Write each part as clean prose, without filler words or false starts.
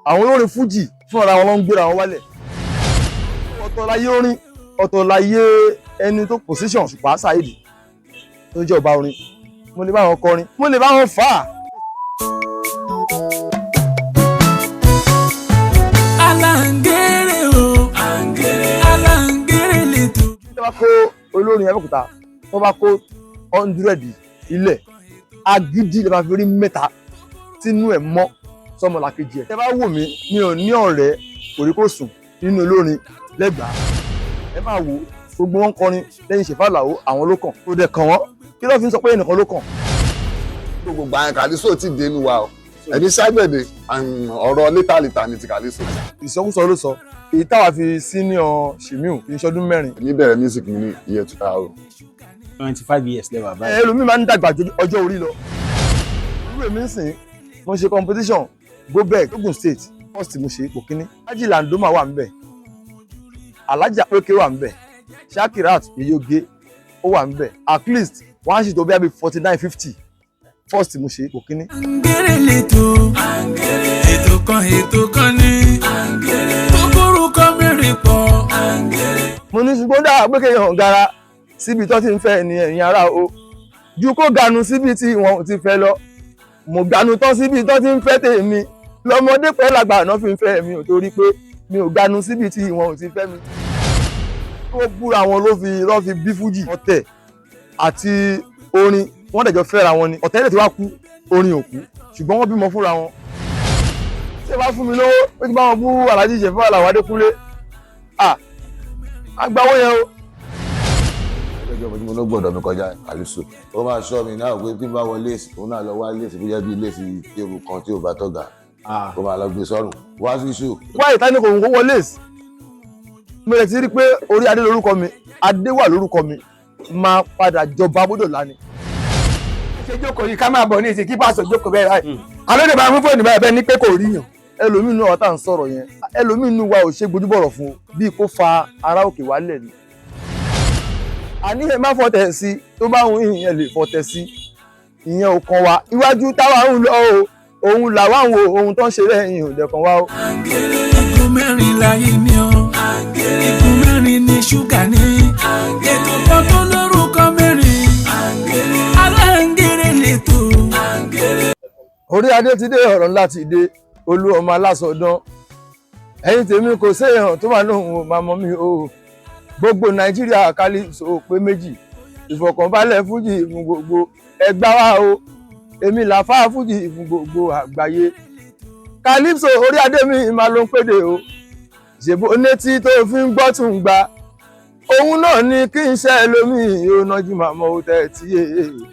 Àwọn olórin fújì fúnra wọn ló ń gbéra wọn wálẹ̀. Ọ̀tọ̀ láyé orin, ọ̀tọ̀ láyé ẹni tó position. Òṣùpá Saheed tó jẹ́ ọba orin, mo lè bá wọn kọrin, mo lè bá wọn fà á. Alangere o, alangere lẹ́tọ̀. Tí wọ́n bá kó olórin Abẹ́òkúta, wọ́n bá kó 100 ilẹ̀, agídí lè máa fi rí mẹ́ta tínú ẹ̀ mọ́ sọmọlàkejì ẹ̀. Ẹ bá wò mí, mi ò ní ọ̀rẹ́ kòríkòsùn nínú olórin lẹ́gbàá. Ẹ máa wò, gbogbo wọn kọrin lẹ́yìn Ṣẹ̀fá Àlàó, àwọn ló kàn kó dẹ̀ kàn wọ́n. Kí ló fi ń sọ pé ẹnìkan ló kàn? Gbogbo àyàn Kàlísò ti dénú wa o. Ẹni ságbẹ̀dẹ̀ ọ̀rọ̀ létà ní ti Kàlísò. Ìsọkúsọ ló sọ. Èyí táwa fi senior Ṣèmíù kì í ṣọdún 4. Èmi bẹ̀rẹ̀ music mi ní year 2000. 25 years lẹ́wà báyìí. Ẹlòmíì máa ń dàgbà ju ọjọ́ orí lọ. Irú èmi ń sìn, mo ṣe competition Gobek, Ogun State, first mo ṣe ipò kíní. Alhaji Landoma wà ńbẹ̀, Alhaji Apeke wà ńbẹ̀, Shakirat Iyoge ó wà ńbẹ̀. At least wọ́n á sì tó bí i 49, 50. First mo ṣe ipò kíní. Angere lẹ́tọ̀, ètò kan, ètò kan ní tó kórúkọ mẹ́rin pọ̀. Mo ní ṣùgbọ́n dáa pé kéèyàn gara síbi tó ti ń fẹ́ ni ẹ̀yin ará o, ju kó ganu síbi tí wọn ò ti fẹ́ lọ. Mo ganu tán síbi tó ti ń fẹ́ tèmi, lọ́mọdé pẹ́ lágbà náà fi ń fẹ́ mi ò, torí pé mi ò ganu síbi tí wọn ò ti fẹ́ mi. Ó búra wọn ló fi bí fújì. Ọ̀tẹ̀ àti orin wọ́n dẹ̀jọ́ fẹ́ra wọn ni. Ọ̀tẹ̀ lè ti wá kú, orin ò kú, ṣùgbọ́n wọ́n bímọ fúnra wọn. Ṣé bá fún mi lówó pé kí bá wọn bú Alhaji Ṣẹ̀fá Àlàó Adékúnlé, ah, agbáwó yẹn o. Ọjọ́ tí mo ló gbọ́dọ̀ mi kọjá, Kàlísò ó máa ṣọ́ mi náà pé tí n bá wọ léèsì, òun náà lọ wá léèsì tó jẹ́ bí léèsì tébù kan tí ò bá tọ̀gà, ó máa lọ gbé sọ́rùn wá sí ṣù. Wá ìta ní kò ń kó wọlé sí. Mo lè ti rí i pé orí adé lórúkọ mi, adé wà lórúkọ mi, máa padà jọba bódò lánìí. Ṣe jókòó yìí, ká máa bọ̀ ní ìsìn kí pásọ̀ jókòó bẹ́ẹ̀ báyìí. Alóde bá mú fóònù báyìí bẹ́ẹ̀ ni pé kò rí yàn. Ẹlòmíín nù ọ̀tá ń sọ̀rọ̀ yẹn, ẹlòmíín nù wa ò ṣe gbójúbọ̀rọ̀ fún un bíi kó fa ara òkè wálẹ̀ ni. Àní ẹ má fọ̀tẹ̀ sí, tó bá ń ìyẹn lè fọ̀tẹ̀ sí, ìyẹn ò kàn wá. Iwájú táwa ń lọ o, òun làwa ń wo ohun tó ń ṣe lẹ́yìn ò dẹ̀kan wá o. Igun mẹ́rin láyé ní o, igun mẹ́rin ní ṣúgà ní ètò kan tó lórúkọ mẹ́rin, Alangere lẹ́tọ̀. Orí adé ti dé, ọ̀rọ̀ ńlá ti dé, olú ọmọ aláṣọdán. Ẹ̀yin tèmi, kò séèyàn tó máa lóhùn ó máa mọ mi o. Gbogbo Nàìjíríà, Calypso pé méjì, ìfọ̀kànbalẹ̀ fújì fún gbogbo ẹgbà wa o. Èmi làfáà fújì fún gbogbo àgbáyé. Calypso orí adé mi máa ló ń péde o. Ṣèbó létí tó fi ń gbọ́ tún gbà, òun náà ni kí n ṣe lómi ò nájú màmá o. Tẹ́tí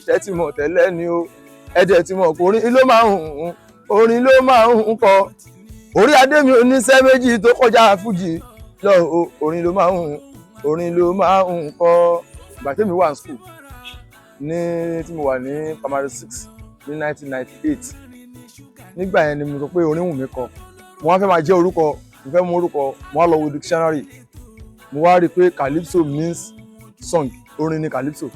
tẹ́tí mọ̀ tẹ́lẹ̀ ni o, ẹ̀jẹ̀ tí mo kò orin ló máa ń hùn, orin ló máa ń kọ. Orí adé mi oníṣẹ́ méjì tó kọjá fújì lọ o, orin ló máa ń hùn, orin ló máa ń kọ. Ìgbà tí mi wà ní school ní, tí mo wà ní primary six ní 1998, nígbà yẹn ni mo sọ pé orin wù mí kọ. Mo wá fẹ́ máa jẹ́ orúkọ, mo fẹ́ mú orúkọ. Mo wá lọ wo dictionary, mo wá rí i pé Calypso means song, orin ni Calypso.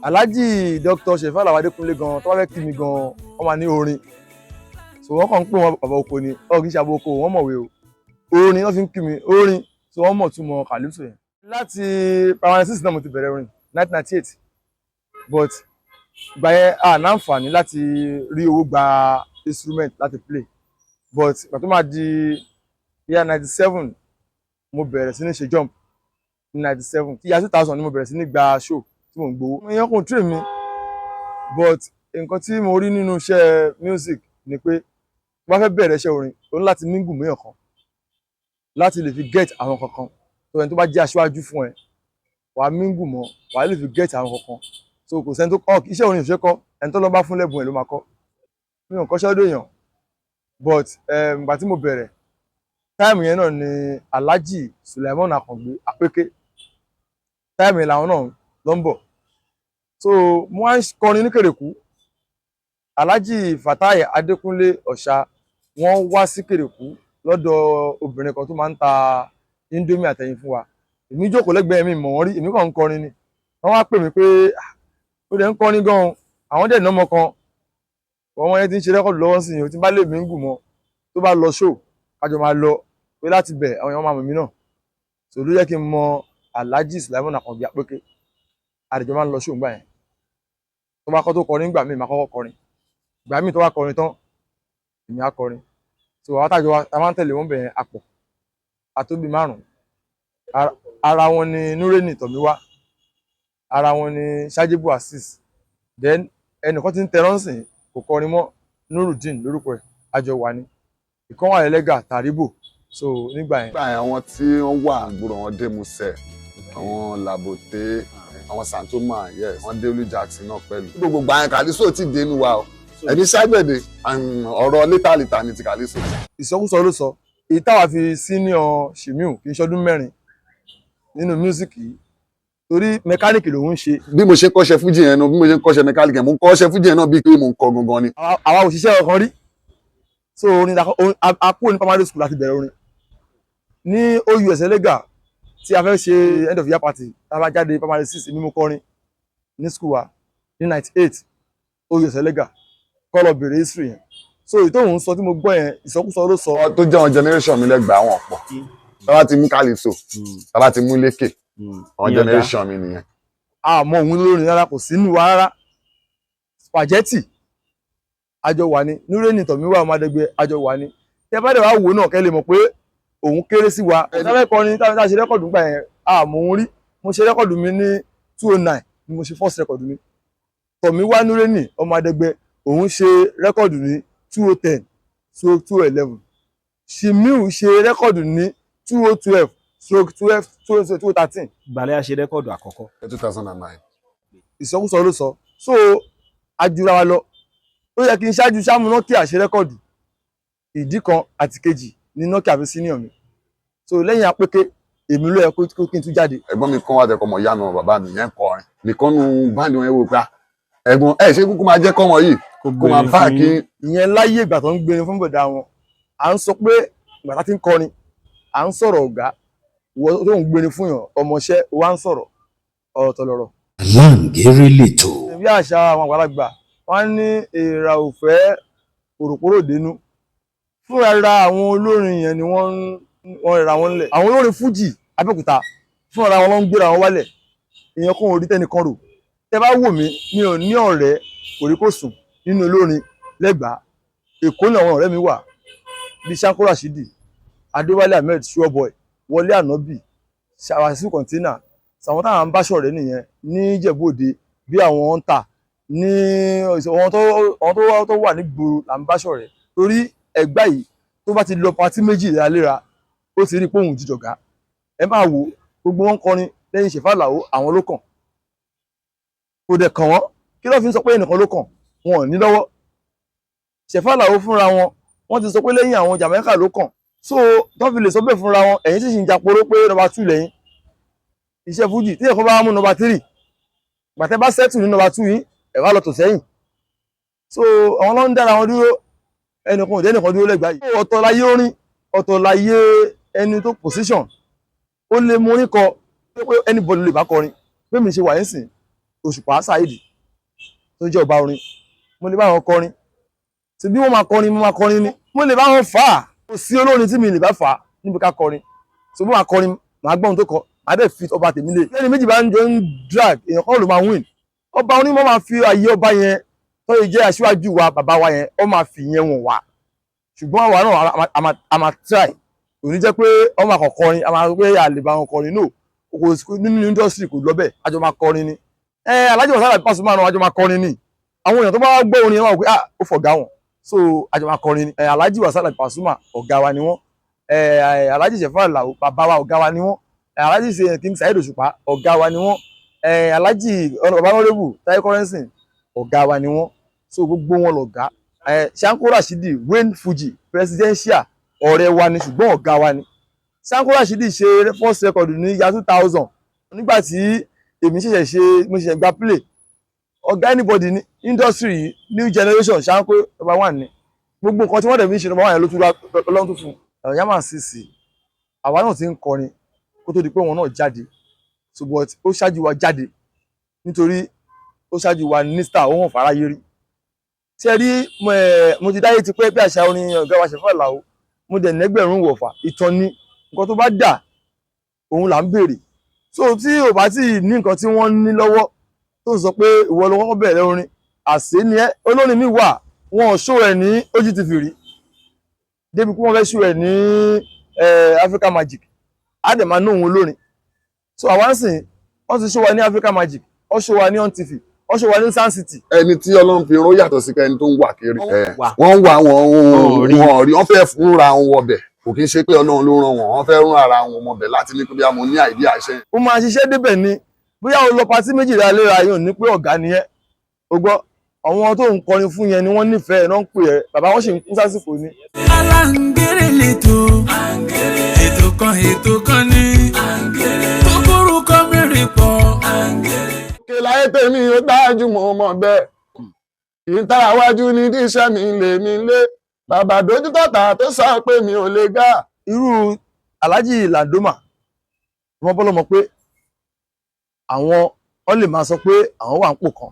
Alhaji Dr. Sefa Alao Adekunle gan, tó bá fẹ́ kí mi gan, wọ́n máa ní orin. So wọ́n kàn ń pè wọ́n bàbá oko ni ọ̀, kì í ṣe àbò oko, wọ́n mọ̀wé o. Orin wọ́n fi ń kí mi, orin. So wọ́n mọ̀ túmọ̀ Calypso yẹn. Láti primary six náà mo ti bẹ̀rẹ̀ orin, 1998, but ìgbà yẹn a náǹfààní láti rí owó gba instrument láti play. But ìgbà tó máa di year 97, mo bẹ̀rẹ̀ sí ní ṣe jump ní 97. Year 2000 ni mo bẹ̀rẹ̀ sí ní gba show tí mò ń gbowó. Èèyàn kò train mi, but nǹkan tí mo rí nínú iṣẹ́ music ni pé tó bá fẹ́ bẹ̀rẹ̀ iṣẹ́ orin, o ní láti mingle méyàn kan láti lè fi get àwọn kankan tó ẹni tó bá jẹ́ aṣáájú fún ẹ, wàá mingle mọ́, wàá lè fi get àwọn kankan. So kò sẹ́ni tó kọ́ iṣẹ́ orin, ò ṣe kọ́. Ẹni tó lọ́ bá fún lẹ́bùn ẹ̀ ló máa kọ́. Mi ò kọ́ṣẹ́ lọ́dọ̀ èèyàn, but ìgbà tí mo bẹ̀rẹ̀ time yẹn náà ni Alhaji Sulaimon Akàngbé Apeke, time yẹn làwọn náà ló ń bọ̀. So mo wá ń kọrin ní Kèrèkú. Alhaji Fatai Adékúnlé Ọ̀ṣà, wọ́n wá sí Kèrèkú lọ́dọ̀ obìnrin kan tó máa ń ta indomie àtẹ̀yìn fún wa. Èmi jókòó lẹ́gbẹ̀ẹ́, mi mọ̀ wọ́n rí, èmi kàn ń kọrin ni. Wọ́n wá pè mí pé, "Ah, ó dẹ̀ ń kọrin gan-an." Àwọn dẹ̀ nọ́mọ kan, ọmọ yẹn ti ń ṣe record lọ́wọ́ sí i, tí bá lè mí ń gùn mọ́, tó bá lọ show. Kájọ máa lọ pé láti bẹ̀ àwọn èèyàn máa mọ̀ mí náà. So ló jẹ́ kí n mọ Alhaji Sulaimon Àkànbí Apẹ́kẹ́. Àdìjọ máa ń lọ ṣóǹgbà yẹn. Tó bá kọ́ tó kọrin gbà míì, máa kọ́kọ́ kọrin. Gbà míì tó bá kọrin tán, èmi á kọrin. So àwọn tájọ wa ta máa ń tẹ̀lé wọn bẹ̀ yẹn àpọ̀. Àtóbi márùn-ún. Ara wọn ni Nureni Tọ̀míwá. Ara wọn ni Ṣájébù Azeez. Then ẹnìkan tí ń tẹ ránṣìn kò kọrin mọ́, Nurudeen lórúkọ ẹ̀, àjọ wà ní. Ìkan wà lẹ́lẹ́gà Tàríbò. So nígbà yẹn. Nígbà yẹn, àwọn tí wọ́n wà gbòòrò, wọn dé Musẹ, àwọn Làbòté, àwọn Santoma, yes, wọ́n dé Olú Jackson náà pẹ̀lú. Gbogbo gbà yẹn Kàlísò ti dé inú wa o. Ẹni ṣàgbẹ̀dẹ ọ̀rọ̀ létà létà ni ti Kàlísò. Ìsọkúsọ ló sọ. Èyí táwa fi senior Shimiu kì í ṣọdún 4 nínú music yìí, torí mẹkáníìkì lòun ń ṣe. Bí mo ṣe ń kọ́ṣẹ́ fújì yẹn náà, bí mo ṣe ń kọ́ṣẹ́ mẹkáníìkì yẹn, mo ń kọ́ṣẹ́ fújì yẹn náà bíi pé mo ń kọ́ gangan ni. Àwa òṣìṣẹ́ ọkàn rí. So orin a kúrò ní primary school láti bẹ̀rẹ̀ orin ní OUS Ẹlẹ́gà tí a fẹ́ ṣe end of year party. Tá a bá jáde primary six, èmi mo kọrin ní school wa ní 98, OUS Ẹlẹ́gà kọ́ lọ bèrè history yẹn. So èyí tóun sọ tí mo gbọ́ yẹn, ìsọkúsọ ló sọ. Àwọn tó jẹ́ àwọn generation mi lẹ́gbàá wọn pọ̀. Tá bá ti mú Kàlísò, tá bá ti mú Lékè, àwọn generation mi nìyẹn. Àmọ́ òun lórin rárá, kò sínú wa rárá. Spaghetti àjọ wà ní, Nureni Tọ̀míwá Ọmọdégbé àjọ wà ní. Tẹ bá dẹ̀ wá wò náà, kẹ́ lè mọ̀ pé òun kéré sí wa. Tábẹ́ kọrin tábẹ́ tá a ṣe record nígbà yẹn, àmọ́ òun rí. Mo ṣe record mi ní 209 ni mo ṣe first record mi. Tọ̀míwá Nureni Ọmọdégbé, òun ṣe record ní 2010 stroke 2011. Shimiu ṣe record ní 2012 stroke 12 2013. Ìgbàlẹ̀ a ṣe record àkọ́kọ́. 2009. Ìsọkúsọ ló sọ. So ajura wa lọ. Ó yẹ kí n ṣáájú Sáàmù Nokia ṣe record. Ìdí kan àti kejì ní Nokia fi senior mi. So lẹ́yìn Apẹ́kẹ́, èmi ló yẹ kó kí n tún jáde. Ẹ̀gbọ́n mi kan wà tẹkọ mọ ìyá mi, bàbá mi yẹn kọrin nìkan nu band wọn. Wò pé ẹ̀gbọ́n ẹ ṣe kúkú máa jẹ́ kọ́mọ yìí kó máa bá kí. Ìyẹn láyé ìgbà tó ń gbérin fún bọ̀dá wọn. À ń sọ pé ìgbà tá ti ń kọrin, à ń sọ̀rọ̀ ọ̀gá. Ìwọ tó ń gbérin fún yàn ọmọọṣẹ́ wa ń sọ̀rọ̀ ọ̀tọ̀ lọ̀rọ̀. Aláǹgẹ̀rẹ̀ lètò. Bí àṣà àwọn àgbàlagbà, wọ́n ní èèrà ò fẹ́ pòròpórò dénú. Fúnra ra àwọn olórin yẹn ni wọ́n ra wọn lẹ̀. Àwọn olórin fújì Abẹ́òkúta fúnra wọn ló ń gbéra wọn wálẹ̀. Èèyàn kan ò rí tẹ́nìkan rò. Tẹ́ bá wò mí, mi ò ní ọ̀rẹ́ kòríkòsùn nínú olórin lẹ́gbàá. Èkó ní àwọn ọ̀rẹ́ mi wà, bíi Sanko Rashidi, Adéwálé Ahmed, Sureboy, Wọlé Ànábì, Wàsíù Kọ̀ǹtínà. Àwọn táwọn ń bá ṣọ̀rẹ́ nìyẹn ní Ìjẹ̀bú Òde, bí àwọn ń tà ní àwọn tó wà ní gbòòrò là ń bá ṣọ̀rẹ́. Torí Ẹ̀gbá yìí, tó bá ti lọ party méjì léraléra, ó ti rí pé òun jíjọ̀gá. Ẹ máa wò, gbogbo wọn kọrin lẹ́yìn Ṣèfà Àlàó, àwọn ló kàn. Kò dẹ̀ kàn wọ́n. Kí ló fi ń sọ pé ẹnìkan ló kàn? Wọn ò ní lọ́wọ́. Ṣèfà Àlàó fúnra wọn, wọ́n ti sọ pé lẹ́yìn àwọn Jamaica ló kàn. So tó fi lè sọ bẹ́ẹ̀ fúnra wọn, ẹ̀yìn sì ń japoró pé number two lẹ́yìn. Iṣẹ́ fújì tí ẹ̀kọ́ bá mú number three, gbàtẹ́ bá settle ní number two yín, ẹ̀ wá lọ tò sẹ́yìn. So àwọn ló ń dára wọn dúró, ẹnìkan ò dé ẹnìkan dúró lẹ́gbàá yìí. Ọ̀tọ̀ láyé orin, ọ̀tọ̀ láyé ẹni tó position. Ó lè mú orin kọ pé anybody lè bá kọrin. Bí mi ṣe wà nísìn, Òṣùpá Saheed tó jẹ́ ọba orin, mo lè bá wọn kọrin. Tí bí wọ́n máa kọrin, mo máa kọrin ni. Mo lè bá wọn fà á. Kò sí olórin tí mi lè bá fà á níbi ká kọrin. So bí wọ́n máa kọrin, màá gbọ́ ohun tó kọ, màá dẹ̀ fi ọba tèmi lé. Lẹ́ni méjì bá ń jọ ń drag, èèyàn kan ló máa win. Ọba onímọ̀ máa fi ààyè ọba yẹn tó yẹ jẹ́ aṣíwájú wa, bàbá wa yẹn, ó máa fi yẹn wọ̀n wá. Ṣùgbọ́n àwa náà a máa try. Kò ní jẹ́ pé ọmọ àkọ́ kọrin, a máa pé a lè bá wọn kọrin. No, kò sí nínú industry, kò lọ bẹ́ẹ̀, a jọ máa kọrin ni. Ẹ Alhaji Wasiu Alabi Pasuma náà, a jọ máa kọrin ni. Àwọn èèyàn tó bá gbọ́ orin yẹn wọ́n wò pé ah, ó fọ̀gá wọn. So a jọ máa kọrin ni. Ẹ Alhaji Wasiu Alabi Pasuma, ọ̀gá wa ni wọ́n. Ẹ Alhaji Sefa Alao, bàbá wa, ọ̀gá wa ni wọ́n. Ẹ Alhaji King Saheed Òṣùpá, ọ̀gá wa ni wọ́n. Ẹ Alhaji bàbá Honorable Taye Currency, ọ̀gá wa ni wọ́n. So gbogbo wọn lọ̀gá. Ẹ Sanko Rashidi, Wayne Fuji presidential, ọ̀rẹ́ wa ni, ṣùgbọ́n ọ̀gá wa ni. Sanko Rashidi ṣe first record ní year 2000, nígbà tí èmi ṣẹ̀ṣẹ̀ ṣe, mo ṣẹ̀ṣẹ̀ gba play. Ọ̀gá anybody ní industry yìí, new generation, Sanko number one ni. Gbogbo nǹkan tí wọ́n dẹ̀ fi ń ṣe number one yẹn ló tún lọ́n tún fún un. Yàmà sísì, àwa náà ti ń kọrin kó tó di pé wọn náà jáde. So but ó ṣáájú wa jáde, nítorí ó ṣáájú wa ní star, ó hàn fáráyé rí. Ṣé rí, mo ti dáyé ti pẹ́. Bí àṣà orin ọ̀gá wa Ṣẹ̀fà Àlàó, Mo dẹ̀ nẹ́gbẹ̀rún wọ̀fà. Ìtàn ni nǹkan tó bá dà, òun là ń béèrè. So tí ò bá tí ní nǹkan tí wọ́n ní lọ́wọ́, tó ń sọ pé ìwọ ló kọ́kọ́ bẹ̀rẹ̀ orin, àṣé ni ẹ́. Olórin mi wà, wọn ò ṣó ẹ̀ ní OGTV rí, débi pé wọ́n fẹ́ ṣó ẹ̀ ní Africa Magic, á dẹ̀ máa ná òun olórin. So àwa ń sìn, wọ́n ti ṣó wa ní Africa Magic, wọ́n ṣó wa ní On TV, wọ́n ṣó wa ní Sound City. Ẹni tí Ọlọ́run fi rán yàtọ̀ sí ẹni tó ń wà kiri. Wà. Wọ́n ń wà wọn. Wọn ò rí. Wọn ò rí. Wọ́n fẹ́ fúnra wọn wọbẹ̀. Kò kí ń ṣe pé Ọlọ́run ló rán wọn. Wọ́n fẹ́ rún ara wọn mọbẹ̀ láti ní pé bí a mo ní àìdí àṣẹ. Ó máa ṣiṣẹ́ débẹ̀ ni. Bóyá o lọ party méjìlá léra yóò ní pé ọ̀gá ni ẹ́. O gbọ́, àwọn tó ń kọrin fún yẹn ni wọ́n nífẹ̀ẹ́ náà ń pè ẹ́ bàbá, wọn sì ń kú sásìkò ni. Aláǹgẹ̀rẹ̀ lẹ́tọ̀, ètò kan, ètò kan ní tó kórúkọ mẹ́rin pọ̀. Kí láyé tèmi ó dájú, mo mọ̀ bẹ́ẹ̀. Ìtara wájú ní díṣẹ́ mi lè mi lé. Bàbá dójútọ̀tà tó sọ pé mi ò lè gà. Irú Alhaji Landoma, wọn bọ́ lọ́mọ pé àwọn wọn lè máa sọ pé àwọn wà ń pò kan,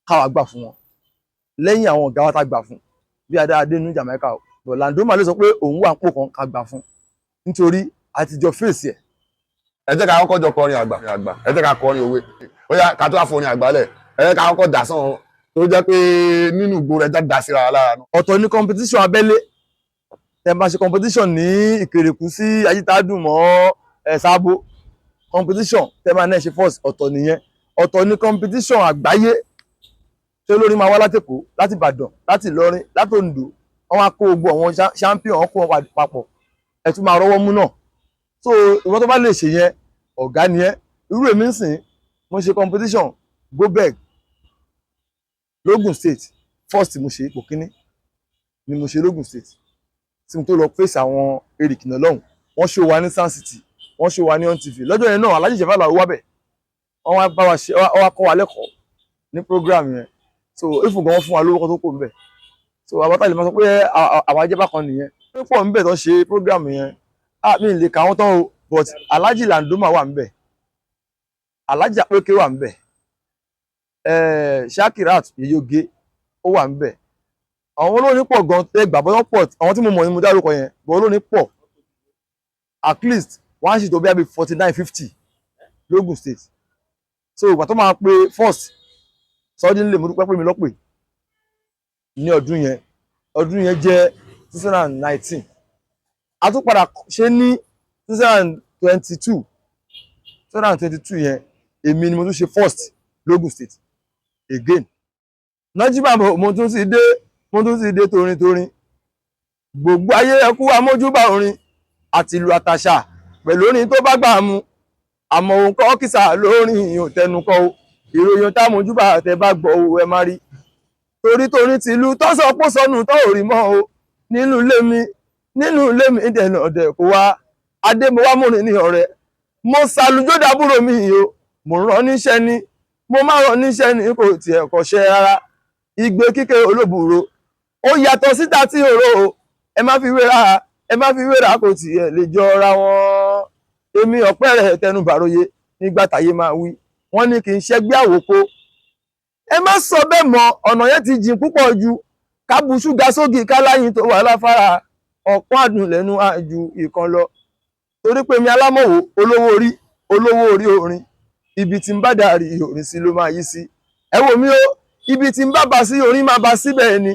káwa gbà fún wọn lẹ́yìn àwọn ọ̀gá wa tá gbà fún bí adáadé ní Jamaica o. But Landoma lè sọ pé òun wà ń pò kan, ká gbà fún, nítorí àtijọ́ fèsì ẹ̀. Ẹ jẹ́ ká kọ́kọ́ jọ kọrin àgbà. Ẹ jẹ́ ká kọrin òwe. Ó yá, ká tó wá forin àgbà lẹ̀. Ẹ jẹ́ ká kọ́kọ́ dà sàn tó jẹ́ pé nínú ìgboro, ẹ jẹ́ dà síra wa lára. Ọ̀tọ̀ ní competition abẹ́lé. Tẹ́ bá ṣe competition ní Ìkèrèkù sí Ayítádùn mọ́ ẹ̀ Sábó, competition tẹ́ máa náà ṣe first, ọ̀tọ̀ nìyẹn. Ọ̀tọ̀ ní competition àgbáyé tí olórin máa wá láti Èkó, láti Ìbàdàn, láti Ìlọrin, láti Oǹdó. Wọ́n wá kó gbogbo àwọn champion, wọ́n kó wọn papọ̀, ẹ̀ tún máa rọ́wọ́ mú náà. So ìwọ́n tó bá lè ṣe yẹn, ọ̀gá ni ẹ́. Irú èmi ń sìn, mo ṣe competition Gobeg lógùn State. First mo ṣe, ipò kíní ni mo ṣe lógùn State, tí mo tó lọ face àwọn erìkìnà lọ́hùn. Wọ́n ṣó wa ní Sound City, wọ́n ṣó wa ní On TV lọ́jọ́ yẹn náà. Alhaji Jẹ̀fà làwọn wá bẹ̀, wọ́n wá bá wa ṣe, wọ́n wá kọ́ wa lẹ́kọ̀ọ́ ní program yẹn. So ìfún gan, wọ́n fún wa lówó kan tó kò ń bẹ̀. So àwọn táyì lè máa sọ pé àwọn ajẹ́bá kan nìyẹn ó pọ̀ ń bẹ̀ tó ṣe program yẹn. Ah, mi lè kà wọ́n tán o, but Alhaji Landoma wà ń bẹ̀, Alhaji Apeke wà ń bẹ̀, Shakirat Yeyoge ó wà ń bẹ̀. Àwọn olórin pọ̀ gan tẹ́ gbàgbọ́, wọ́n pọ̀. Àwọn tí mo mọ̀ ni mo dárúkọ yẹn, but olórin pọ̀. At least wọ́n á sì tó bí i 49, 50 lógùn State. So ìgbà tó máa pe first, suddenly mo dúpẹ́ pé mi lọ́pẹ̀ ní ọdún yẹn. Ọdún yẹn jẹ́ 2019. A tún padà ṣe ní 2022. 2022 yẹn, èmi ni mo tún ṣe first lógùn State again. Nájíbà, mo tún ti dé, mo tún ti dé torin torin. Gbogbo ayé, ẹkú amójúbà orin àti ìlú àtàṣà pẹ̀lú orin tó bá gbà mu. Àmọ́ òun kọ́ kìsà lórin ò tẹnu kọ́ o. Ìròyìn tá mójúbà tẹ bá gbọ́ o, ẹ má rí torí torí tìlú tó sọ pé sọnù tó ò rí mọ́ o. Nínú ilé mi, nínú ilé mi dẹ̀nà ọ̀dẹ̀ kó wá adé, mo wá múrin ní ọ̀rẹ́. Mo ṣàlùjọ́dàbúrò mi yìí o. Mo rán níṣẹ́ ni, mo má rán níṣẹ́ ni, kò tiẹ̀ kọ́ṣẹ́ rárá. Igbe kíkẹ́ olóbùrò ó yàtọ̀ síta tí òró o. Ẹ má fi wéra, ẹ má fi wéra, kò tiẹ̀ lè jọra wọn. Èmi ọ̀pẹ́ rẹ̀ tẹnu bàròyé nígbà táyé máa wí, wọ́n ní kí n ṣẹ́gbẹ́ àwòkọ. Ẹ má sọ bẹ́ẹ̀ mọ́, ọ̀nà yẹn ti jìn púpọ̀ ju kábùsù ga sógì káláyìn tó wà láfárá ọ̀pọ̀ àdùn lẹ́nu àjù ìkan lọ. Torí pé mi alámọ̀wò, olówó orí, olówó orí orin, ibi tí ń bá dàrí orin sí ló máa yí sí. Ẹ wò mí o, ibi tí ń bá bá sí, orin máa bá síbẹ̀ ni.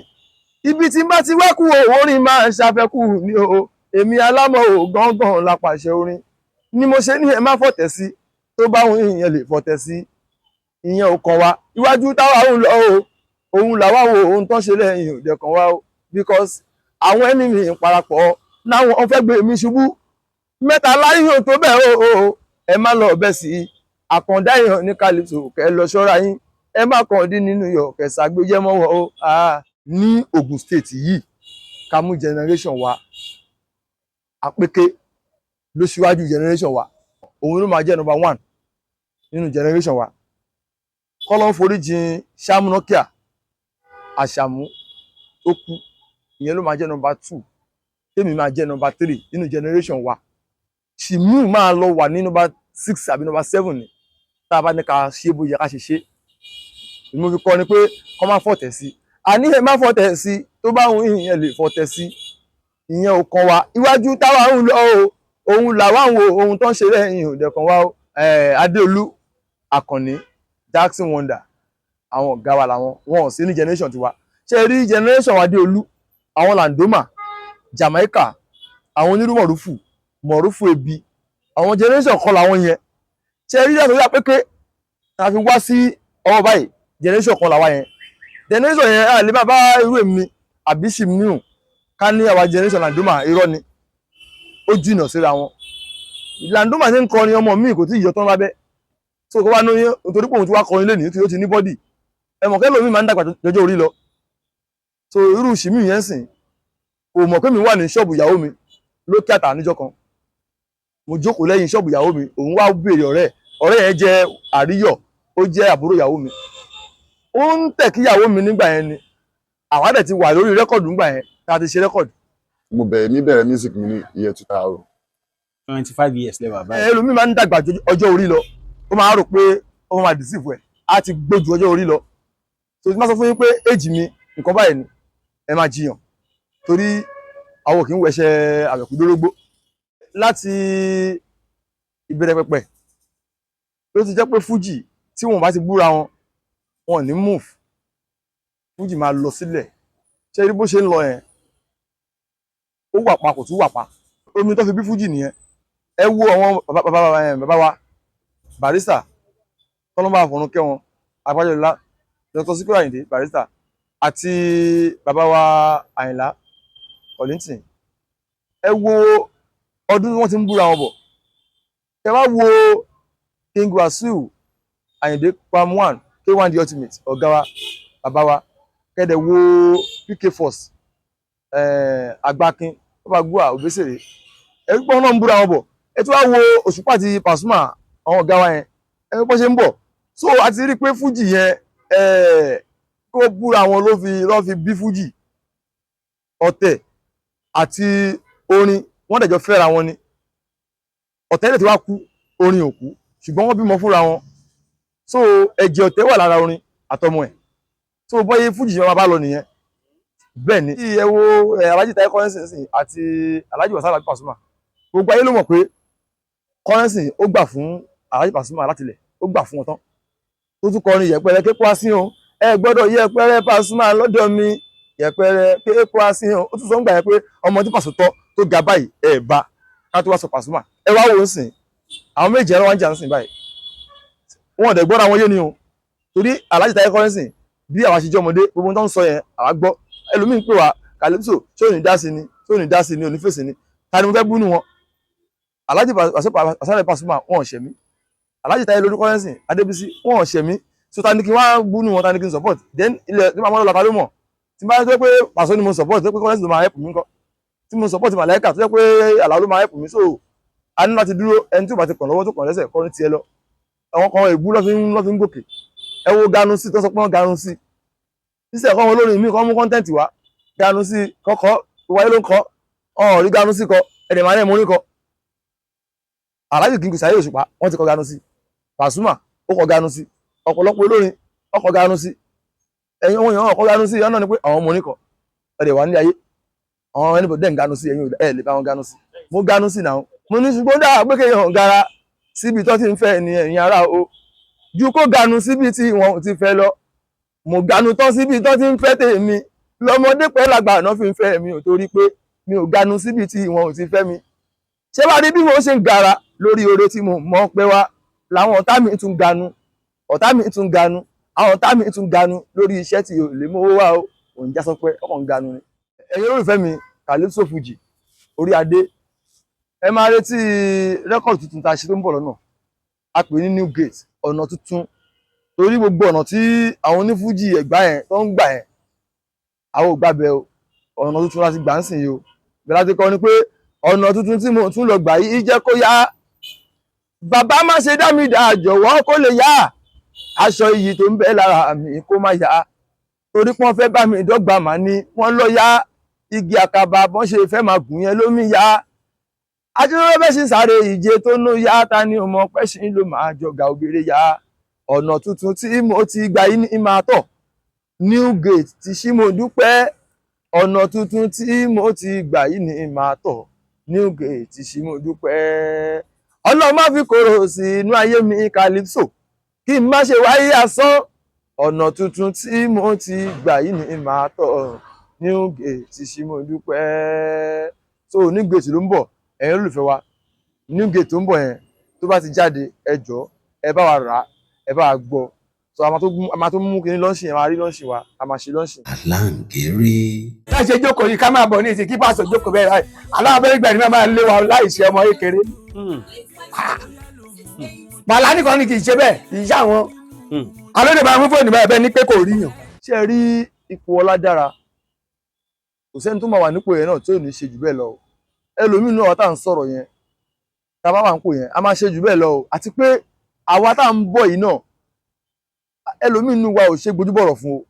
Ibi tí ń bá ti wẹ́kù o, orin máa ń ṣàfẹ́kù ní o. Èmi alámọ̀wò gángan la pàṣẹ orin ni. Mo ṣe ní ẹ má fọ̀tẹ̀ sí, tó bá òun ìyẹn lè fọ̀tẹ̀ sí, ìyẹn ò kàn wá. Iwájú táwa ń lọ o, òun làwa wo ohun tó ń ṣe lẹ́yìn òde kan wá o, because àwọn enemy ń parapọ̀ láwọn fẹ́ gbé mi ṣubú. Mẹ́ta láyé ò tó bẹ́ẹ̀ o. Ẹ má lọ bẹ́ẹ̀ sí àkàndá èèyàn ní Calypso, kẹ́ lọ ṣọ́ra yín. Ẹ má kàn dín nínú yọ̀ kẹsàgbéjẹ́ mọ́wọ́ o. Ní Ogun State yìí, ká mú generation wa, Àpèké ló ṣíwájú generation wa. Òun ló máa jẹ́ number one nínú generation wa. Kọ́lọ́ ń foríjìn Ṣámúnákíà Àṣàmú tó kú, ìyẹn ló máa jẹ́ number two. Tèmi máa jẹ́ number three nínú generation wa. Ṣìmíù máa lọ wà ní number six àbí number seven ni, tá a bá ní ká ṣe bó yẹ ká ṣe ṣe. Mo fi kọ́ ni pé kọ́ máa fọ̀tẹ̀ sí, àní ẹ má fọ̀tẹ̀ sí, tó bá ń ìyẹn lè fọ̀tẹ̀ sí, Ìyẹn ò kàn wá. Iwájú táwa ń lọ o, òun làwa ń wo, ohun tó ń ṣe lẹ́yìn ò dẹ̀kan wá o. Adéolú Àkànní, Jackson Wonder, àwọn ọ̀gá wa làwọn, wọn ò sí ní generation tiwa. Ṣe rí generation Adéolú, àwọn Landoma, Jamaica, àwọn onírú mọ̀rúfù mọ̀rúfù ebi, àwọn generation kan làwọn yẹn. Ṣe rí yàtọ̀ yà péké tá a fi wá sí ọwọ́ báyìí, generation kan làwa yẹn. Generation yẹn à lè bá irú èmi àbí Simiu ká ní àwa generation Landoma, irọ́ ni, ó jìnà síra wọn. Landoma ṣe ń kọrin ọmọ mi kò tí ì yọ tán lábẹ́, so kó wá ní nítorí pé òun ti wá kọrin lẹ́nìí tí ó ti ní bọ́dì ẹ̀mọ̀ kẹ́ lómi máa ń dàgbà jọjọ́ orí lọ. So irú Simiu yẹn sìn kò mọ̀ pé mi wà ní ṣọ́ọ̀bù ìyàwó mi lókè àtà níjọ́ kan. Mo jókòó lẹ́yìn ṣọ́ọ̀bù ìyàwó mi, òun wá béèrè ọ̀rẹ́ ọ̀rẹ́ yẹn jẹ́ Àríyọ̀, ó jẹ́ àbúrò ìyàwó mi. Ó ń tẹ̀ kí ìyàwó mi nígbà yẹn ni àwa dẹ̀ ti wà lórí rẹ́kọ̀dù nígbà yẹn tá a ti ṣe rẹ́kọ̀dù. Mo bẹ̀rẹ̀ mi bẹ̀rẹ̀ music mi ní year 2000. 25 years lẹ́wà báyìí. Ẹlòmíì máa ń dàgbà ju ọjọ́ orí lọ, ó máa rò pé ó máa deceive ẹ̀, á ti gbó ju ọjọ́ orí lọ. So tí máa sọ fún yín pé age mi nǹkan báyìí ni, ẹ máa jiyàn, torí àwọn kì í wẹṣẹ àbẹ̀kú dórógbó. Láti ìbẹ̀rẹ̀ pẹ̀pẹ̀ ló ti jẹ́ pé fújì tí wọn bá ti búra wọn, wọn ò ní move, fújì máa lọ sílẹ̀. Ṣé rí bó ṣe ń lọ yẹn, ó wà pa kò tún wà pa, omi tó fi bí fújì nìyẹn. Ẹ wo àwọn bàbá wa Barrister, tọ́lọ́mọba àfọ̀rún kẹ́ wọn, Àgbájọlá, Dr. Sikiru Ayinde Barrister àti bàbá wa Àyìnlá Kollington. Ẹ wo ọdún tí wọ́n ti ń búra wọn bọ̀. Ẹ wá wo King Wasiu Ayinde Kwam 1, K1 The Ultimate, ọ̀gá wa, bàbá wa. Kẹ́dẹ̀ wo PK Force, Àgbákin, bàbá Gua Obesere. Ẹ gbọ́n náà ń búra wọn bọ̀. Ẹ tún wá wo Òṣùpá àti Pasuma, àwọn ọ̀gá wa yẹn, ẹ bọ́ ṣe ń bọ̀. So a ti rí i pé fújì yẹn kó búra wọn ló fi bí fújì. Ọ̀tẹ̀ àti orin wọ́n dẹ̀jọ́ fẹ́ra wọn ni. Ọ̀tẹ̀ lè ti wá kú, orin ò kú, ṣùgbọ́n wọ́n bímọ fúnra wọn. So ẹ̀jẹ̀ ọ̀tẹ̀ wà lára orin àtọmọ ẹ̀. So bọ́yé fújì yẹn máa bá lọ nìyẹn. Bẹ́ẹ̀ ni ẹ wo Alhaji Taye Currency àti Alhaji Wasiu Alabi Pasuma, gbogbo ayé ló mọ̀ pé Currency ó gbà fún Alhaji Pasuma látilẹ̀, ó gbà fún wọn tán. Tó tún kọrin yẹ̀pẹ̀rẹ̀ képo asín o, ẹ gbọ́dọ̀ yẹ̀pẹ̀rẹ̀ Pasuma lọ́dọ̀ mi, yẹ̀pẹ̀rẹ̀ képo asín o. Ó tún sọ ń gbà yẹn pé ọmọ tí Paso tọ́ tó ga báyìí ẹ bá ká tó wá sọ Pasuma. Ẹ wá wò ó sìn, àwọn méjì ẹ̀rọ wá ń jà ń sìn báyìí, wọn ò dẹ̀ gbọ́dọ̀ àwọn yé ni o. Torí Alhaji Taye Currency bí àwa ṣe jẹ́ ọmọdé, gbogbo tó ń sọ yẹn àwa gbọ́. Ẹlòmíín pè wá, Calypso ṣé ò ní dá sí ni, ṣé ò ní dá sí ni, ò ní fèsì ni, ta ni mo fẹ́ bú nù wọn? Alhaji Wasiu Pasuma wọn ò ṣẹ̀ mí, Alhaji Taye lórí Currency Adébísí wọn ò ṣẹ̀ mí, so ta ni kí n wá bú nù wọn, ta ni kí n support? Then ilẹ̀ tí màá mọ́ lọ́la ta ló mọ̀? Tí bá tó pé Paso ni mo support, tó pé Currency ló máa help mi ńkọ́? Tí mo support Màláíkà, tó jẹ́ pé Àlàó ló máa help mi. So a ní láti dúró, ẹni tí ò bá ti kàn lọ́wọ́ tó kàn lẹ́sẹ̀ kọ́ ní tiẹ̀ lọ. Àwọn kan ègbú lọ́ fi ń gòkè. Ẹ wo ganu sí tó sọ pé wọ́n ganu sí sísẹ̀ kọ́ wọn lórí mi kọ́ mú kọ́ńtẹ́ǹtì wá ganu sí kọ́kọ́ wáyé ló ń kọ́ ọ̀hún rí ganu sí kọ ẹ̀dẹ̀ máa ní ẹ̀mú orí kọ. Alhaji King Saheed Òṣùpá wọ́n ti kọ ganu sí, Pasuma ó kọ ganu sí, ọ̀pọ̀lọpọ̀ olórin ó kọ ganu sí, ẹ̀yin ohun èèyàn ọkọ ganu sí ọ̀nà ni pé àwọn ọmọ oníkọ ẹ̀dẹ̀ wà ní ayé àwọn ẹni dẹ̀ ń ganu sí, ẹ̀yin ẹ̀ lè bá wọn ganu sí. Mo ganu sí náà, mo ní ṣùgbọ́n dáa pé kéèyàn gara síbi tó ti ń fẹ́ ni ẹ̀yin ará o, ju kó ganu síbi tí wọn ti fẹ́ lọ. Mo ganu tán síbi tó ti ń fẹ́ tèmi, lọ́mọdé pẹ́ lágbà náà fi ń fẹ́ mi ò, torí pé mi ò ganu síbi tí wọn ò ti fẹ́ mi. Ṣé wàá rí bí mo ṣe ń gara lórí oore tí mo mọ̀ pé wá làwọn ọ̀tá mi tún ganu, ọ̀tá mi tún ganu, àwọn ọ̀tá mi tún ganu lórí iṣẹ́ tí ò lè mówó wá o, òun já sọ pé ọkàn ń ganu ni. Ẹ̀yin olólùfẹ́ mi, Calypso Fuji orí adé, ẹ máa retí rẹ́kọ̀dì tuntun tá a ṣe tó ń bọ̀ lọ́nà, a pè ní New Gate, ọ̀nà tuntun, torí gbogbo ọ̀nà tí àwọn onífújì Ẹ̀gbá yẹn tó ń gbà yẹn àwọn ò gbàbẹ̀ o, ọ̀nà tuntun láti gbà ń sìn yìí o. Bẹ́ẹ̀ láti kọ́ ni pé ọ̀nà tuntun tí mo tún lọ gbà yìí jẹ́ kó yá, bàbá má ṣe dá mi dà jọ̀wọ́ kó lè yá, aṣọ iyì tó ń bẹ lára mi kó má yá, torí pọ́n fẹ́ bá mi dọ́gba mà ní wọ́n lọ yá, igi àkàbà bọ́n ṣe fẹ́ máa gùn yẹn lómi yá, ajúrò bẹ́ẹ̀ sì sáré ìje tó nú yá, ta ni ò mọ̀ pẹ́ sí ló máa jọgà obìnrin yá. Ọ̀nà tuntun tí mo ti gbà yìí ní máa tọ̀, New Gate ti ṣí mo dúpẹ́. Ọ̀nà tuntun tí mo ti gbà yìí ni màá tọ̀, New Gate ṣì mo dúpẹ́. Ọlọ́run má fi kòrò sí inú ayé mi, Calypso, kí n má ṣe wáyé asán. Ọ̀nà tuntun tí mo ti gbà yìí ni màá tọ̀, New Gate ṣì mo dúpẹ́. So New Gate ló ń bọ̀, ẹ̀yin olólùfẹ́ wa. New Gate tó ń bọ̀ yẹn, tó bá ti jáde, ẹ jọ̀ọ́, ẹ bá wa rà á, ẹ bá wa gbọ́. So a máa tó mú kinní launch yẹn, máa rí launch wa, a máa ṣe launch. Aláǹgẹ̀rẹ̀. Bá ṣe jókòó yìí, ká máa bọ̀ ní ìsìn kí pàṣẹ jókòó bẹ́ẹ̀ láì aláwọ̀ abẹ́rẹ́ gbẹ̀rẹ̀ ní máa lé wa láì ṣe ọmọ kékeré. Màlá nìkan ni kì í ṣe bẹ́ẹ̀, kì í ṣe àwọn. Alóde máa mú fóònù báyìí bẹ́ẹ̀ ni pé kò rí yàn. Ṣé ẹ rí ipò ọlá dára? Kò sẹ́ni tó máa wà nípò yẹn náà tí ò ní ṣe jù bẹ́ẹ̀ lọ o. Ẹlòmíín náà, tá à ń sọ̀rọ̀ yẹn, tá a bá wà nípò yẹn, a máa ṣe jù bẹ́ẹ̀ lọ o. Àti pé àwa tá à ń bọ̀ yìí náà, ẹlòmíín nínú wa ò ṣe gbójúbọ̀rọ̀ fún o.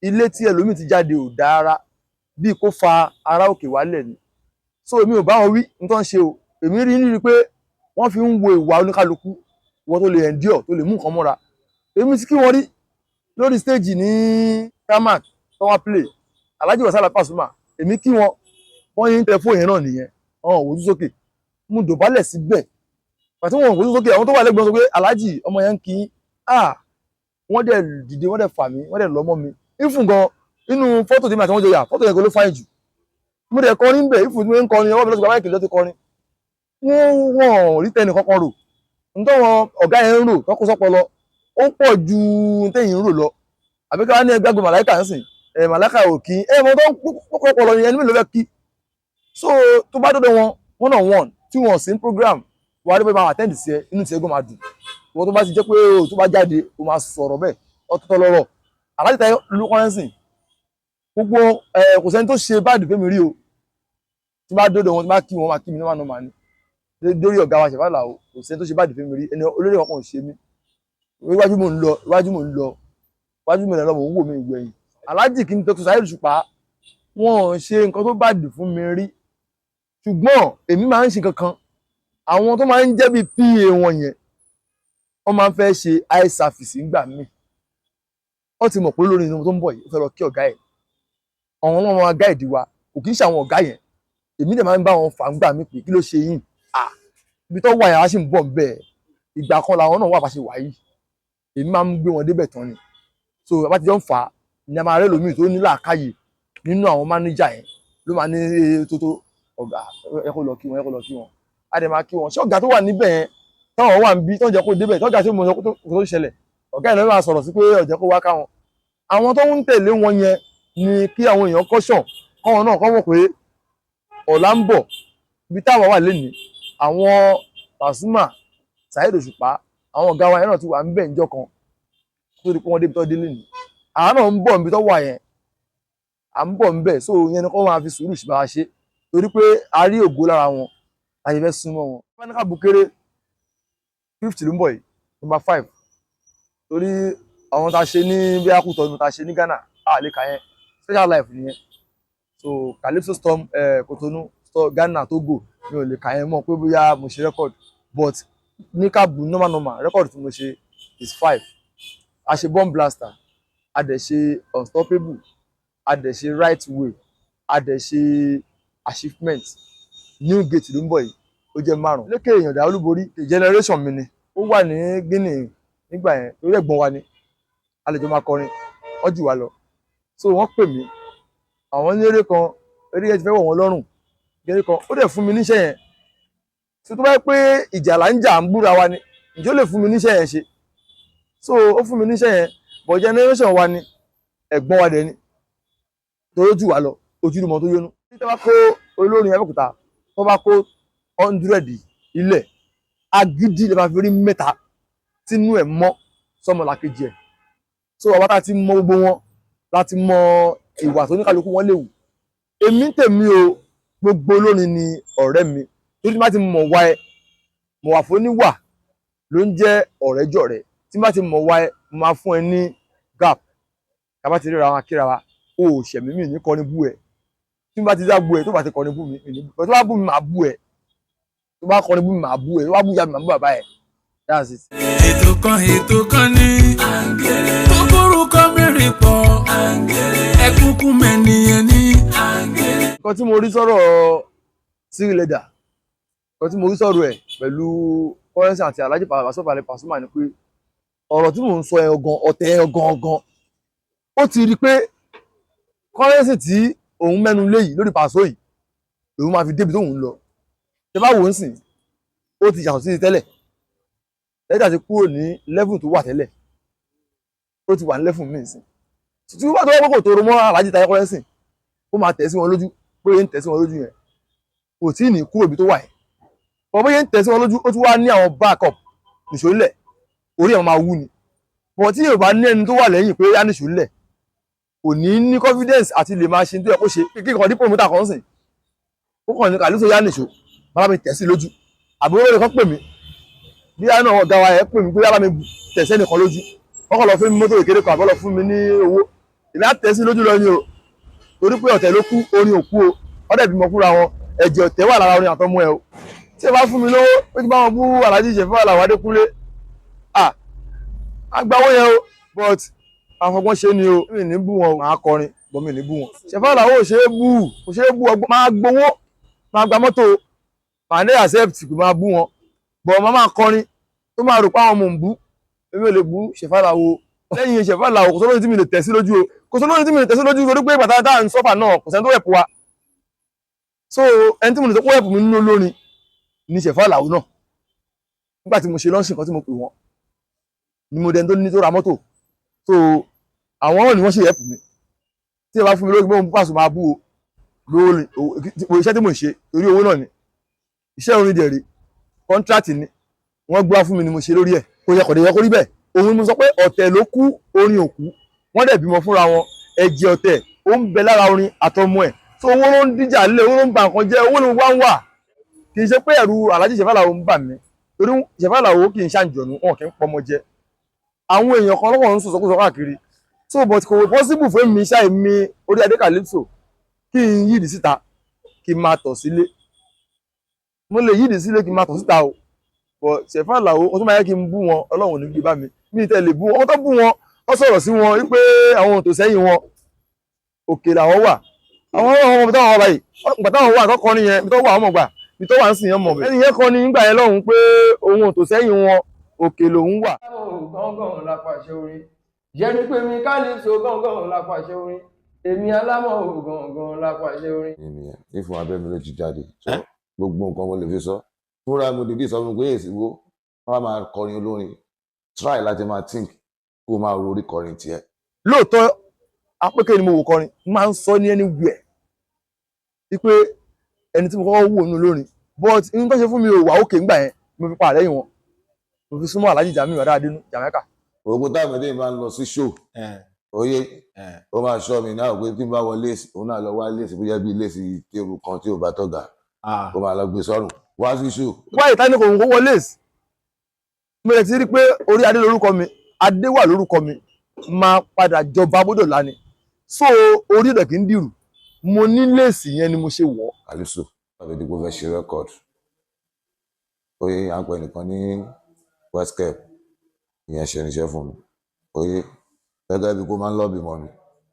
Ilé tí ẹlòmíín ti jáde ò dára, bíi kó fa ara òkè wálẹ̀ ni. So èmi ò bá wọn wí n tó ń ṣe o. Èmi rí nírí pé wọ́n fi ń wo ìwà oníkálukú, ìwọ tó lè endure, tó lè mú nǹkan mọ́ra. Èmi ti kí wọ́n rí lórí stage ní tamak tó wá play Alhaji Wasala Pasuma. Èmi kí wọn, wọ́n yín tẹ fóònù yẹn náà nìyẹn, wọn ò wojú sókè. Mo dọ̀bálẹ̀ síbẹ̀ pàtó wọn ò wojú sókè. Àwọn tó wà lẹ́gbẹ̀ẹ́ wọn sọ pé, "Alhaji, ọmọ yẹn ń kí yín." Ah, wọ́n dẹ̀ dìde, wọ́n dẹ̀ fà mí, wọ́n dẹ̀ lọ́mọ mi ìfún gan inú fọ́tò tí mi àti wọn jọ yà. Fọ́tò yẹn kò ló fáyìn jù. Mo dẹ̀ kọrin bẹ̀ ìfún tí mo ń kọrin, ọwọ́ mi lọ́sọ̀gbà máìkì ló ti kọrin. Wọ́n rí tẹnì kankan rò ntọ́ wọn. Ọ̀gá yẹn ń rò tọ́kọ sọ́pọlọ, ó pọ̀ ju téyìn ń rò lọ. Àbí ká ní ẹgbẹ́ màláìkà ń sìn ẹ̀, màláìkà ò kí ẹ mọ tó ń kọ́kọ́ pọlọ yẹn, ẹni mélòó fẹ́ kí? So tó bá dọ́dọ̀ wọn one on one tí wọ́n sí program, wà á rí pé máa attend sí ẹ, inú tí ẹ gbọ́n máa dùn. Wọ́n tó bá ti jẹ́ pé o tó bá jáde, o máa sọ̀rọ̀ bẹ́ẹ̀, ọ̀tọ̀tọ̀ lọ́rọ̀. Aláàjì Táyé Olúkọ́rẹ́nsìn, gbogbo ẹ, kò sẹ́ni tó ṣe báàdì fẹ́mi rí o. Tí bá dọ́dọ̀ wọn, tí bá kí wọn, máa kí mi ní wọn máa ní lórí ọ̀gá wa ṣẹ̀fà o. Kò sẹ́ni tó ṣe báàdì fẹ́mi rí. Ẹni olórí kankan ò ṣe mí. Iwájú mò ń lọ, iwájú mò ń lọ, iwájú mi lọ, mò ń wò mí ìgbẹ̀yìn. Aláàjì kí n tó Saheed Òṣùpá, wọn ò ṣe nǹkan tó bàdì fún mi rí. Ṣùgbọ́n èmi máa ń ṣe kankan, àwọn tó máa ń jẹ́ bíi PA wọn yẹn, wọ́n máa ń fẹ́ ṣe eye service ńgbà míì. Wọ́n ti mọ̀ pé lórí inú tó ń bọ̀ yìí, ó fẹ́ lọ kí ọ̀gá ẹ̀. Àwọn ọmọ máa guide wa, kò kí ń ṣe àwọn ọ̀gá yẹn. Èmi dẹ̀ máa ń bá wọn fà ńgbà mí pé, "Kí ló ṣe yín?" À ibi tó wà yẹn, á sì ń bọ̀ bẹ́ẹ̀. Ìgbà kan làwọn náà wà bá ṣe wà yìí. Èmi máa ń gbé wọn débẹ̀ tán ni. So bá ti jọ ń fà á ní, a máa rẹ́ lómi tó ní làákàyè nínú àwọn mánéjà yẹn ló máa ní tó tó ọ̀gá, ẹ kó lọ kí wọn, ẹ kó lọ kí wọn. Á dẹ̀ máa kí wọn. Ṣé ọ̀gá tó wà níbẹ̀ yẹn, táwọn wà ń bí tó ń jẹ́ kó débẹ̀, tọ́gà tí mo sọ tó tó ṣẹlẹ̀, ọ̀gá yẹn ló máa sọ̀rọ̀ sí pé ọ̀jẹ̀ kó wá káwọn. Àwọn tó ń tẹ̀lé wọn yẹn ni kí àwọn èèyàn kọ́ṣàn, káwọn náà kọ́ mọ̀ pé ọ̀la ń bọ̀. Ibi táwa wà lénìí, àwọn Pasuma, Saheed Òṣùpá, àwọn ọ̀gá wa yẹn náà ti wà ń bẹ̀ níjọ́ kan tó di pé wọ́n débi tó dé lénìí. Àwọn náà ń bọ̀ níbi tó wà yẹn, à ń bọ̀ ń bẹ̀. So yẹn ni kọ́ máa fi sùúrù ṣe bá wa ṣe, torí pé a rí ògo lára wọn, a ṣe fẹ́ súnmọ́ wọn. Fẹ́nìkà Bukere, 50 ló ń bọ̀ yìí, number 5, torí àwọn tá a ṣe ní bí akutọ̀ tá a ṣe ní Ghana, a lè kà yẹn, special life nìyẹn. So Calypso Storm, Cotonou, Ghana, Togo, mi ò lè kà yẹn mọ́ pé bóyá mo ṣe record. But ní kábù, normal normal record tí mo ṣe is 5. A ṣe Bomb Blaster, a dẹ̀ ṣe Unstoppable, a dẹ̀ ṣe Right Way, a dẹ̀ ṣe Achievement. New Gate ló ń bọ̀ yìí, ó jẹ́ márùn. Lékè Ìyàndá Olúborí, generation mi ni. Ó wà ní Guinea nígbà yẹn, torí ẹ̀gbọ́n wa ni, a lè jọ máa kọrin, wọ́n jù wá lọ. So wọ́n pè mí, àwọn ní eré kan, eré yẹn ti fẹ́ wọ̀ wọ́n lọ́rùn, eré kan. Ó dẹ̀ fún mi níṣẹ́ yẹn. So tó bá yẹ pé ìjà là ń jà, ń búra wa ni, ǹjẹ́ ó lè fún mi níṣẹ́ yẹn ṣe? So ó fún mi níṣẹ́ yẹn, but generation wa ni, ẹ̀gbọ́n wa dẹ̀ ni, torí ó jù wá lọ, ojúlùmọ̀ tó yónú. Tí wọ́n bá kó olórin Abẹ́òkúta, tó bá kó 100 ilẹ̀, agídí lè máa fi rí mẹ́ta tínú ẹ̀ mọ́ sọmọlàkejì ẹ̀. So àwa tá a ti mọ gbogbo wọn, láti mọ ìwà tó ní kálukú wọn léwu. Èmi ń tèmi o, gbogbo olórin ni ọ̀rẹ́ mi, torí tí má ti mọ̀ wá ẹ, mọ̀ wà fún níwà ló ń jẹ́ ọ̀rẹ́jọ̀rẹ́. Tí má ti mọ̀ wá ẹ, mo máa fún ẹ ní gap. Tá bá ti ríra wọn, kíra wa, o ò ṣẹ̀mí mi ní kọrin bú ẹ. Tí bá ti dá bú ẹ, tó bá ti kọrin bú mi, mi ní bú ẹ. Tó bá bú mi, màá bú ẹ. Tó bá kọrin bú mi, màá bú ẹ. Tó bá bú ìyá mi, màá bú bàbá ẹ. That's it. Ètò kan, ètò kan ní tó kórúkọ mẹ́rin pọ̀, ẹkúnkún mẹ́niyẹn ní. Nǹkan tí mo rí sọ̀rọ̀ Cyril Leather, nǹkan tí mo rí sọ̀rọ̀ ẹ̀ pẹ̀lú Currency àti Alhaji Pasuma Pasuma ni pé ọ̀rọ̀ tí mò ń sọ ẹ̀ gan, ọ̀tẹ̀ ẹ̀ gan, ó ti rí i pé Currency tí òun mẹ́nu lé yìí lórí Paso yìí lòun máa fi débi tóun ń lọ. Ṣé bá wò ó ń sìn, ó ti yàtọ̀ sí ti tẹ́lẹ̀. Leather ti kúrò ní level tó wà tẹ́lẹ̀, ó ti wà ní level míì sìn. Tí wọ́n bá tó wọ́n kò tóró mọ́ Alhaji Taye Currency, ó máa tẹ̀ sí wọn lójú. Bóyá ń tẹ̀ sí wọn lójú yẹn, kò tí ì ní kúrò ibi tó wà yẹn bọ́. Bóyá ń tẹ̀ sí wọn lójú, ó tún wá ní àwọn backup nìṣó ńlẹ̀, orí ẹ̀ máa wú ni bọ̀. Tí yóò bá ní ẹni tó wà lẹ́yìn pé á nìṣó ńlẹ̀, kò ní ní confidence àti lè máa ṣe tó yẹ kó ṣe. Kí nǹkan dípò promoter kan sìn, ó kàn ní Calypso yá nìṣó, bàbá mi tẹ̀ sí lójú, àbí olórí kan pè mí, bí á náà ọ̀gá wa ẹ̀ pè mí pé yára mi tẹ̀ sẹ́nìkan lójú, wọ́n kàn lọ fún mi mọ́tò kékeré kan, àbọ̀ lọ fún mi ní owó, èmi á tẹ̀ sí lójú lọ ni o. Torí pé ọ̀tẹ̀ ló kú, orin ò kú o. Ọ̀dẹ̀ bímọ fúnra wọn, ẹ̀jẹ̀ ọ̀tẹ̀ wà lára orin àtọmọ ẹ o. Tí ẹ bá fún mi lówó, ó ti bá wọn bú Alhaji Ṣẹ̀fíù Àlàó Adékúnlé, à agbáwó yẹn o, but afọgbọ́n ṣe ni o. Mi ní bú wọn o, máa kọrin bọ́, mi ní bú wọn. Ṣẹ̀fíù Àlàó ò ṣe é bú, kò ṣe é bú. Ọgbọ́n máa gbowó, máa gba mọ́tò, máa ní accept pé máa bú wọn, bọ̀ máa máa kọrin tó máa rò pé àwọn mò ń bú. Èmi ò lè bú Ṣẹ̀fíù Àlàó. Lẹ́yìn Ṣẹ̀fíù Àlàó, kò sọ́lóyún tí mi lè tẹ̀ sí lójú o, kò sọ́lóyún tí mi lè tẹ̀ sí lójú, torí pé bàtà tá à ń sọ́fà náà, kò sẹ́ni tó rẹ̀pù wa. So ẹni tí mo lè sọ pé rẹ̀pù mi nínú olórin ní Ṣẹ̀fíù Àlàó náà. Nígbà tí mo ṣe lọ́ọ̀ṣì kan tí mo pè wọ́n ni mo dẹni tó ní tó ra mọ́tò. So àwọn náà ni wọ́n ṣe rẹ̀pù mi. Tí ẹ bá fún mi lórí pé mo pàṣẹ máa bú o lórí iṣẹ́ tí mo ń ṣe, torí owó náà ni iṣẹ́ orin dẹ̀ rí, contract ni wọ́n gbá fún mi ni mo ṣe lórí ẹ̀. Kò yẹ, kò dé yẹ kó rí bẹ́ẹ̀. Òun ni mo sọ pé ọ̀tẹ̀ ló kú, orin ò kú. Wọ́n dẹ̀ bímọ fúnra wọn, ẹ̀jẹ̀ ọ̀tẹ̀ ó ń bẹ lára orin àtọmọ ẹ̀. So owó ló ń díjà lé, owó ló ń ba nǹkan jẹ́, owó ló wá ń wà. Kì í ṣe pé ẹ̀rù Alhaji Ṣẹ̀fíù Àlàó ń bà mí, torí Ṣẹ̀fíù Àlàó kì í ṣàǹjọ̀nù, wọn kì í pọmọ jẹ. Àwọn èèyàn kan lọ́wọ́ ń sọ̀sọ́kúsọ káàkiri. So but kò possible fún mi ṣáà, mi orí adé Calypso, kí n yídìí síta kí n máa tọ̀ sílé. Mo lè yídìí sílé kí n máa tọ̀ síta o, but Ṣẹ̀fíù Àlàó, ó tún máa yẹ kí n bú wọn. Ọlọ́run ò ní gbé bá mi, mi tẹ́ lè bú wọn. Wọ́n tó bú wọn, wọ́n sọ̀rọ̀ sí wọn wípé àwọn ò tó sẹ́yìn wọn, òkè làwọn wà. Àwọn ọmọ táwọn wà báyìí, ìgbà táwọn wà tọkọ nìyẹn, ibi tó wà ọmọ gbà, ibi tó wà ń sìn yẹn mọ̀ bẹ́ẹ̀. Ẹni yẹn kọ́ ni nígbà yẹn lọ́hùn pé òun ò tó sẹ́yìn wọn, òkè lòun wà. Gángan la pàṣẹ orin jẹ́ni pé mi Calypso, gángan la pàṣẹ orin, èmi alámọ̀ gángan la pàṣẹ orin. Ènìyàn ìfún abẹ́ mi ló ti jáde. So gbogbo nǹkan mo lè fi sọ fúnra mo dìde sọ fún mi pé èsì wo wọn bá máa kọrin olórin, try láti máa think, kó o máa ro orí kọrin tiẹ̀. Lóòótọ́ apẹ́kẹ́ ni mo wò kọrin, máa ń sọ ní anywhere wípé ẹni tí mo kọ́kọ́ wò nínú olórin, but n tó ṣe fún mi ò wà òkè ńgbà yẹn. Mo fi pa àlẹ́yìn wọn, mo fi súnmọ́ Alhaji Jamiu Adéadénú Jamaica. Gbogbo táwọn ẹdín bá ń lọ sí show, oyè ó máa ṣọ́ mi náà pé tí n bá wọlé, òun náà lọ wá léèsì bóyá bíi léèsì téru kan tí ò bá tọ̀gà, ó máa lọ gbé sọ́rùn wá sí show. Wáyé tani kò ń kó wọlé sí, mo lè ti rí i pé orí adé lórúkọ mi, adé wà lórúkọ mi, máa padà jọba bódò lánìí. So orí rẹ̀ kì í dìrù, mo ní léèsì yẹn ni mo ṣe wọ̀. Calypso tàbí dípò fẹ́ ṣe record, oyè à ń pè nìkan ní Westcap, ìyẹn ṣe irinṣẹ́ fún mi. Oyè gẹ́gẹ́ bí kó máa ń lọ́ọ̀bì mọ́ mi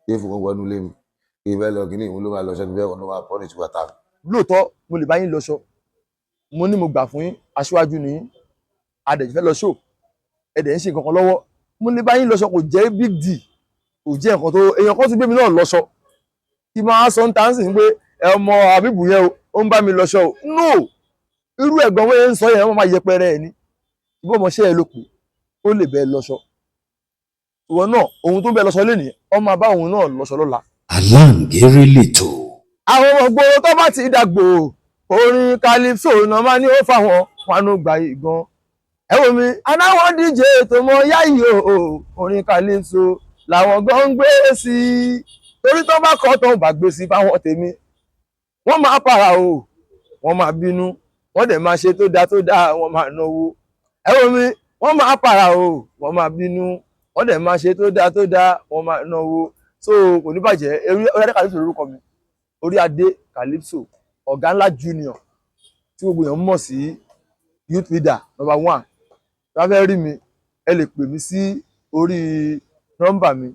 kí fún gbogbo ọdún lé mi kí bẹ́ẹ̀ lọ kíní ìwúlò máa lọ ṣẹ́ni bẹ́ẹ̀ ló máa pọ́nì tí bàtà mi. Lóòótọ́ mo lè bá yín lọṣọ, mo ní mo gbà fún yín, aṣíwájú ni yín, adẹ̀jẹ̀ fẹ́ lọ ṣò, ẹ̀dẹ̀ ń ṣe nǹkan kan lọ́wọ́, mo lè bá yín lọṣọ, kò jẹ́ big deal, kò jẹ́ nǹkan tó èèyàn kan ti gbé mi náà lọṣọ kí máa sọ ń ta ń sìn pé ẹ ọmọ àbíbù yẹn o, ó ń bá mi lọṣọ o. No, irú ẹ̀gbọ́n wọn yẹn ń sọ yẹn, wọ́n máa yẹpẹrẹ ẹ̀ ní ibú ọmọọṣẹ́ ẹ ló pè, ó lè bẹ́ẹ̀ lọṣọ. Ìwọ náà, ohun tó ń bẹ lọṣọ lénìí, ọmọ àbá òun náà lọṣọ lọ́la. Aláǹgẹ̀rẹ̀ lètò. Àwọn ọmọ gbòòrò tó bá ti dàgbò, orin Calypso náà máa ní ó fáwọn wọnú gbà yìí gan. Ẹ wo mi anáwọn díje tó mọ yáyì o, orin Calypso làwọn gan ń gbé sí i, torí tó bá kọ́ tó ń bá gbé sí fáwọn tèmi, wọ́n máa para o, wọ́n máa bínú, wọ́n dẹ̀ máa ṣe tó dáa tó dáa, wọ́n máa náwó. Ẹ wo mi, wọ́n máa para o, wọ́n máa bínú, wọ́n dẹ̀ máa ṣe tó dáa tó dáa, wọ́n máa náwó. So kò ní bàjẹ́. Orí adé Calypso lórúkọ mi, orí adé Calypso, ọ̀gá ńlá junior tí gbogbo èèyàn mọ̀ sí youth leader number one. Tí wọ́n fẹ́ rí mi, ẹ lè pè mí sí orí nọ́mbà mi,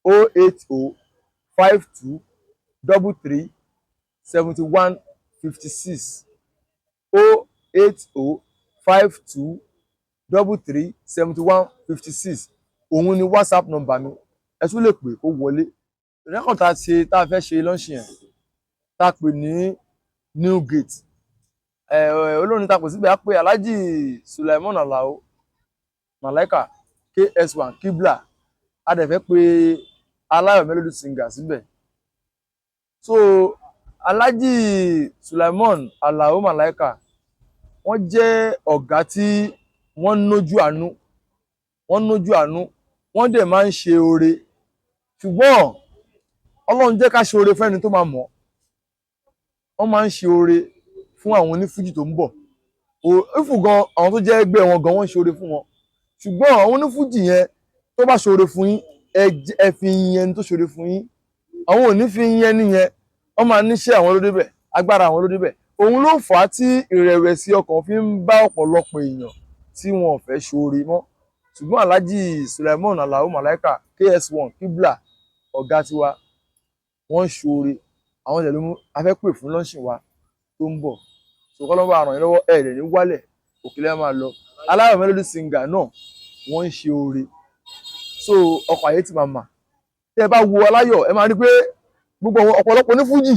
080 52 33. 71 56, 080 52 33 71 56. Òun ni WhatsApp number mi. Ẹ tún lè pè kó wọlé. Record tá a ṣe, tá a fẹ́ ṣe launch yẹn, tá a pè ní New Gate. Ẹ olórin tá a pè síbẹ̀, á pè Alhaji Sulaimon Alao Malaika KS1 Kibla. A dẹ̀ fẹ́ pé Aláyọ̀ Melody Singer síbẹ̀. So Alhaji Sulaimon Alao Malaika, wọ́n jẹ́ ọ̀gá tí wọ́n nójú àánú, wọ́n nójú àánú, wọ́n dẹ̀ máa ń ṣe oore. Ṣùgbọ́n Ọlọ́run jẹ́ ká ṣe oore fẹ́ni tó máa mọ̀. Wọ́n máa ń ṣe oore fún àwọn onífújì tó ń bọ̀. Ìfù gan, àwọn tó jẹ́ ẹgbẹ́ wọn gan, wọ́n ń ṣe oore fún wọn. Ṣùgbọ́n àwọn onífújì yẹn tó bá ṣe oore fún yín, ẹ fi yin ẹni tó ṣe oore fún yín. Àwọn ò ní fi yin ẹni yẹn, wọ́n máa níṣẹ́ àwọn ló débẹ̀, agbára àwọn ló débẹ̀. Òun ló fà á tí ìrẹ̀wẹ̀sì ọkàn fi ń bá ọ̀pọ̀lọpọ̀ èèyàn tí wọn ò fẹ́ ṣoore mọ́. Ṣùgbọ́n Alhaji Sulaimon Alao Malaika KS1 Kibla, ọ̀gá tiwa, wọ́n ń ṣoore. Àwọn ìṣẹ̀lẹ̀ mú a fẹ́ pè fún launching wa tó ń bọ̀. So kọ́ ló ń bá ràn yín lọ́wọ́, ẹ̀ lè ní wálẹ̀, òkèlè á máa lọ. Aláyọ̀ Melody Singer náà, wọ́n ń ṣe oore. So ọkọ̀ ayé ti máa mà. Tẹ́ ẹ bá wo Aláyọ̀, ẹ máa rí pé gbogbo àwọn ọ̀pọ̀lọpọ̀ onífújì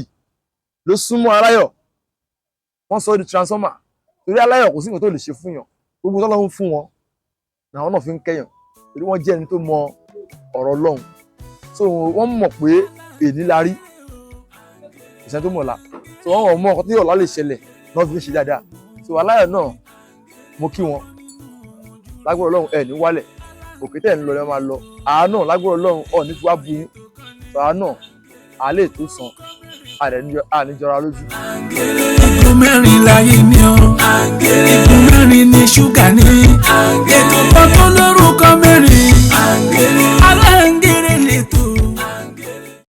ló súnmọ́ Aláyọ̀. Wọ́n sọ di transformer. Torí Aláyọ̀ kò sí nǹkan tó lè ṣe fún yàn. Gbogbo tọ́lọ́run fún wọn làwọn náà fi ń kẹ́yàn. Torí wọ́n jẹ́ ẹni tó mọ ọ̀rọ̀ Ọlọ́run. So wọ́n mọ̀ pé èní la rí, ìṣẹ́ tó mọ̀ la. So wọ́n mọ̀ ọkọ tí ọ̀la lè ṣẹlẹ̀ náà fi ń ṣe dáadáa. So Aláyọ̀ náà, mo kí wọn. Lágbára Ọlọ́run, ẹ̀ ní wálẹ̀, òkè tẹ̀ ń lọ lẹ́ máa lọ. Àánú lágbára Ọlọ́run, ọ̀ ní fi wá bu yín. So àánú àlè tó san àníjọra lójú. Igun mẹ́rin láyé ní o. Igun mẹ́rin ní ṣúgà ní.